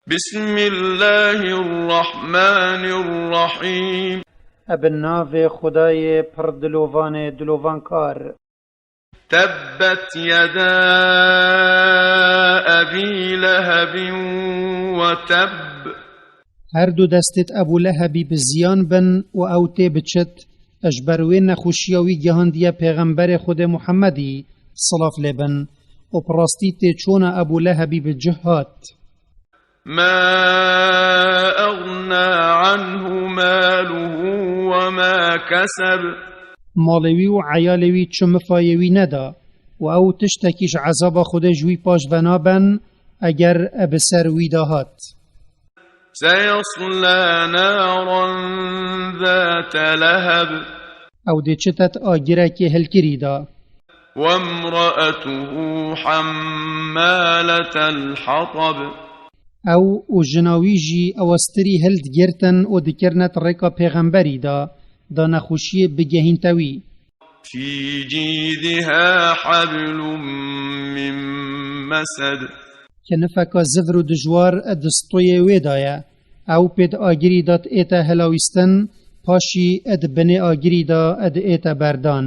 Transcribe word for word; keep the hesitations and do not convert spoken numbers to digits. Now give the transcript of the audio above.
بسم الله الرحمن الرحيم. Ebe navê Xwedayê pir dilovanê dilovankar. تبت يدا أبي لهب وتب. Her du destêt Ebû Lehebî bi ziyan bin û ew tê biçit, ji ber wê nexweşiya wî gihandiye Pêxemberê Xwedê Muhemmedî, silav lê bin, û bi rastî tê çona Ebû Lehebî bi cih hat. ما أغنى عنه ماله وما كسب. Malê wî û eyalê wî çi mifayê wî neda, û ew tiştekî ji ezaba Xwedê ji wî paş ve naben, eger e bi ser wî de hat. سيصلى نارا ذات لهب. Ew dê çitet agirekê hilkirî da. وامرأته حمالة الحطب. Ew û jina wî jî ew stirî hildgirtin û dikirine di rêka Pêxemberî de, da nexweşiyê bigehînte wî. في جيدها حبل من مسد. Kinifeka zivr û dijwar di stoyê wê de ye. Ew pê di agirî de diête hilawîstin, paşî di binê agirî de diête berdan.